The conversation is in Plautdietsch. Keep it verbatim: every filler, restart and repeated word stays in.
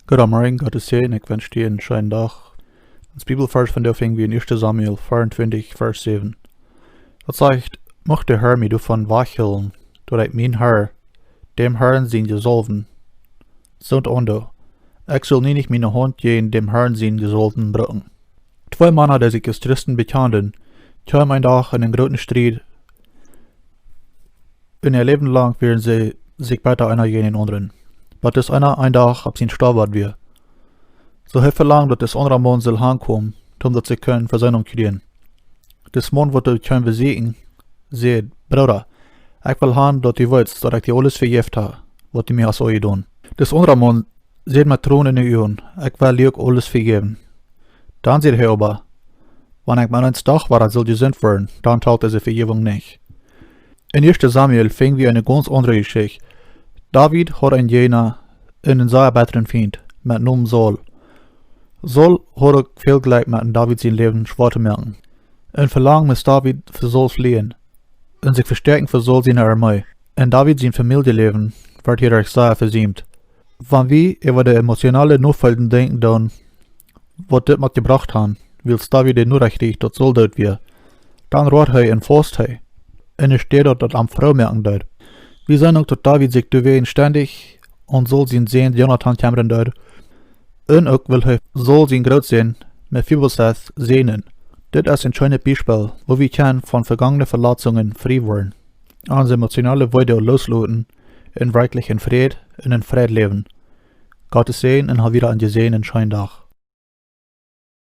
Goodemorjen, Gott sien Säajen, ekj wensch die eenen scheenen Dach. Ons Bibelvarsch vondoag finj wie en ieeschte Samuel vea un twintich, Varsch säwen. Daut sajcht: Mucht de Herr mie doavon wajchhoolen, daut ekj mienen Herr, däm Herrn sienen Jesaulwden, soont aundoo. Ekj saul nie nich miene Haunt jäajen däm Herrn sienen Jesaulwden brucken. Twee Mana, dee sikj aus Christen bekjanden, kjeemen een Dach en eenen grooten Striet. Un äa Läwen lang wieren see sikj betta eena jäajen dän aundren. Bat dis eena een Dach opp sien Stoaw wia. Soo hee velangd, daut dis aundra Maun sull hankomen, om daut see kunnen Vesöhnung kjrieen. Dis Maun, waut doa kjeem besieekjen, säd: Brooda, ekj well han, daut du weetst, daut ekj die aules vejäft hab, waut du mie hast aunjedonen. Dis aundra Maun säd met Tronen en de Uagen: Ekj well die uk aules vejäwen. Dan säd hee oba: Wan ekj mau eenen Dach wada sull jesunt woaren, dan talt dise Vejäwunk nich. En ieeschte Samuel finj wie eene gaunz aundre Jeschicht. David haud eenen Jäajna un eenen sea bettren Fient met Nomen Saul. Saul haud uk väl Jlekj met David sien Läwen schwoa to moaken. Un väl lang must David fa Saul flieen un sikj vestäakjen fa Saul siene Armee. Un David sien Famieljeläwen wort hiaderch sea vesiemt. Wan wie äwa de emotionale Nofoljen denkjen doonen, waut dit mott jebrocht han, wiels David de Norecht kjrieech, daut Saul doot wia, dan road hee un faust hee, enne Städ daut daut am froo moaken deed. Wie seenen uk, daut David sikj doawäajen stendich aun Saul sien Sän Jonathan kjemmren deed. Un uk wull hee Saul sien Grootsän Mephiboset säajnen. Dit es een scheenet Biespel, woo wie kjennen von vegangne Velatzungen frie woaren, onse emotionale Weedoag loosloten un werkjlich en Fräd un en Freid läwen. Gott sien Säajen un hab wada eenen jesäajenden scheenen Dach.